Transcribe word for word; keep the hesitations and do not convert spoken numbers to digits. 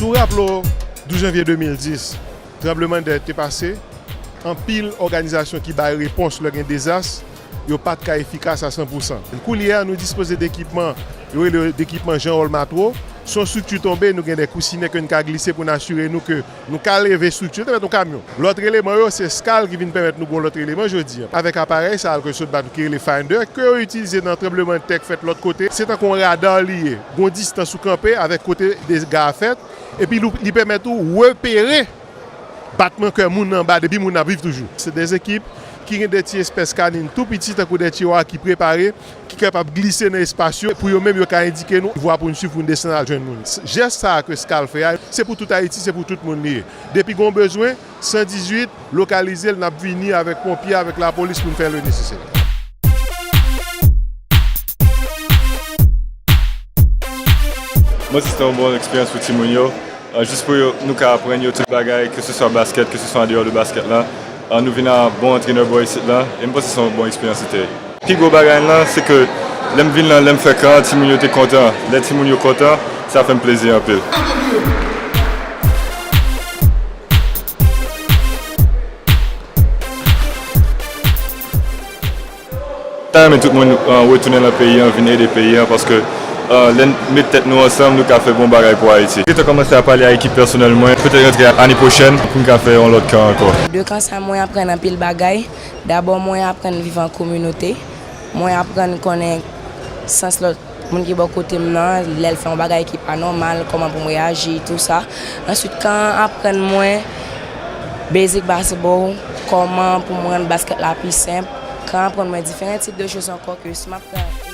Nou raple w, douz janvye de mil dis, tranblemanntè te pase, anpil òganizasyon ki bay repons lè gen dezas, yo pa t ka efikas a san pou san. Koulye a, nou dispoze d ekipman, yo rele yo d ekipman Jean Paul Matreau. Si yon estrikti tonbe, nou gen de kousinen ke n ka glise pou n asire nou ke nou ka leve estrikti, te mèt yon kamyon. Lòt eleman yo, se skal ki vin pèmèt nou gen lòt eleman jodi a. Avèk aparèy sa a ke sot bat ki rele Finder, ke yo itilize nan tranblemanntè k fèt lòt kote, se tankou yon rada li ye. Gon distans ou kanpe avèk kote dega a fèt, epi li, li pèmèt ou repere batman kè moun anba depi moun ap viv toujou. Se de ekip ki gen de ti espès kanin tou piti tankou de chihuahua ki prepare, ki kapab glise nan espas yo pou yo menm yo ka endike nou vwa pou n swiv pou n desann al jwenn moun. Jès sa a ke skal fè a, se pou tout Ayiti, se pou tout moun li ye. Depi gen yon bezwen, san dizuit, lokalize l, n ap vini avèk ponpye, avèk lapolis pou n fè le nesesè. Mwen se te yon bon eksperyans pou timoun yo. Ah, jis pou yo, nou ka aprann yo tout bagay, ke se swa baskèt, ke se swa andeyò de baskèt la. Ah, nou vin a bon antrenè bò isit la, e m panse se yon bon eksperyans li te ye. Pi gwo bagay la, se ke lè m vin la, lè m fè kan, timoun yo te kontan. Lè timoun yo kontan, sa fè m plezi anpil. Ta renmen tout moun, euh, retounen nan peyi an, vin ede peyi an, paske, euh, lè n met tèt nou ansanm, nou ka fè bon bagay pou Ayiti. Gentan kòmanse ap pale a ekip pèsonèl mwen, petèt rantre ane pwochèn pou n ka fè yon lòt kan ankò. De kan sa, mwen aprann anpil bagay. Dabò, mwen aprann viv an kominote. Mwen aprann konnen sans lòt moun ki bò kote m nan, lè l fè yon bagay ki pa nòmal, kòman pou m reyaji, tou sa. Answit, kan an aprann mwen basic basketball, kòman pou m rann baskèt la pi senp, kan an aprann mwen diferan tip de choz ankò ke si m ap pran